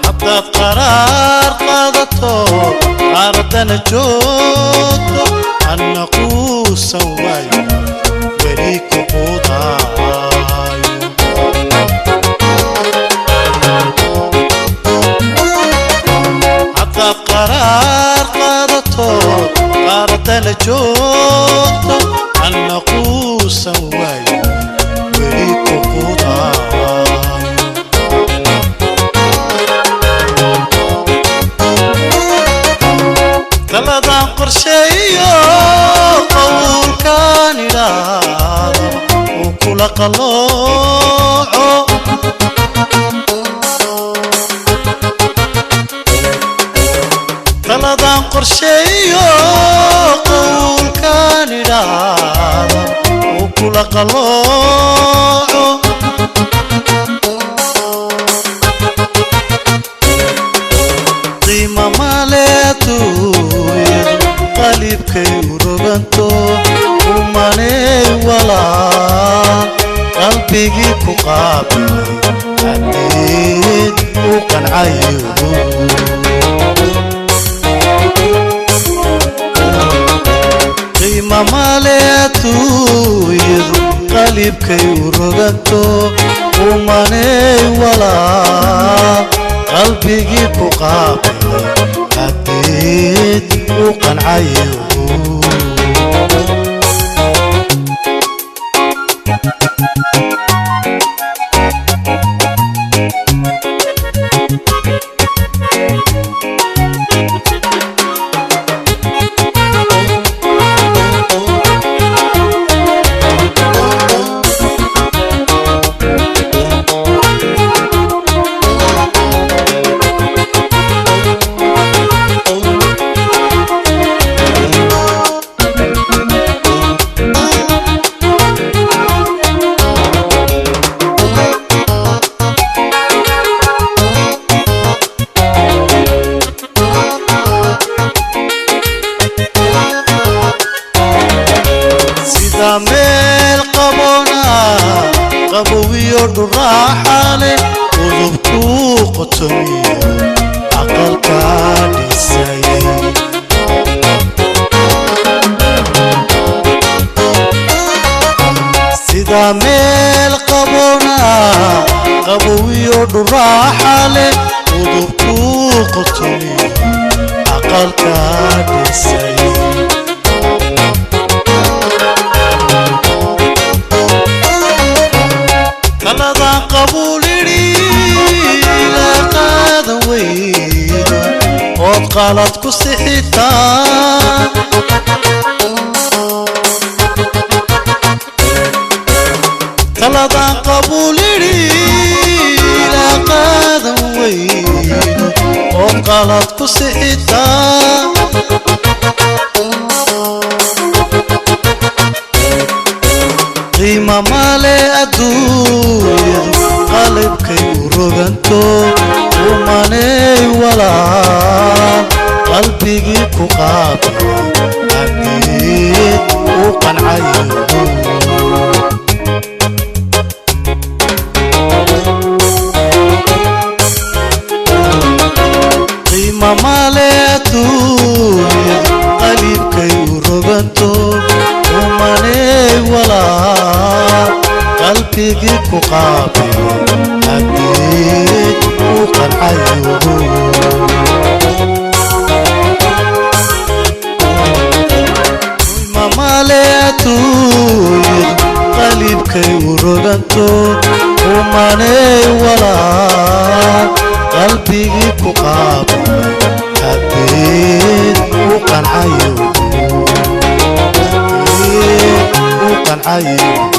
Haddaad qaraar qaadato, qaaraddana joogto, anna quusan waayo, weli ku quudaayo. Haddaad qaraar qaadato, qaaraddana joogto, anna quusan waayo, weli ku quudaayo. Taladaan qorsheeyo, qowlkaan idhaadaba uu kula qalooco. Taladaan qorsheeyo, qowlkaan idhaadaba uu kula qalooco. Qiima male adduunyadu, qalibkay u roganto, umanay walaal qalbigii ku qaabilay hadeed u qancayo. Qiima male adduunyadu, qalibkay u roganto, umanay walaal qalbigii ku qaabilay hadeed u qancayo. Sida meel qabona, qabowiyo dhuraaxa leh, udubkuu qotomiyo aqalka dhisayay. Sida meel qabona, qabowiyo dhuraaxa leh, udubkuu qotomiyo aqalka dhisayay. Taladaan qabuulidhi la qaadan weydo, ood qalad ku sixitaa. Taladaan qabuulidhi la qaadan weydo, ood qalad ku sixitaa. Qiima male adduunyadu, qalibkay u roganto, umanay walaal qalbigii ku qaabilay hadeed u qancayo. Qiima male adduunyadu, qalibkay u roganto, umanay walaal qalbigii ku qaabilay hadeed u qancayo. Qumaney walaal, qalbigii ku qaabilay hadeed u qancayo, u qancayo.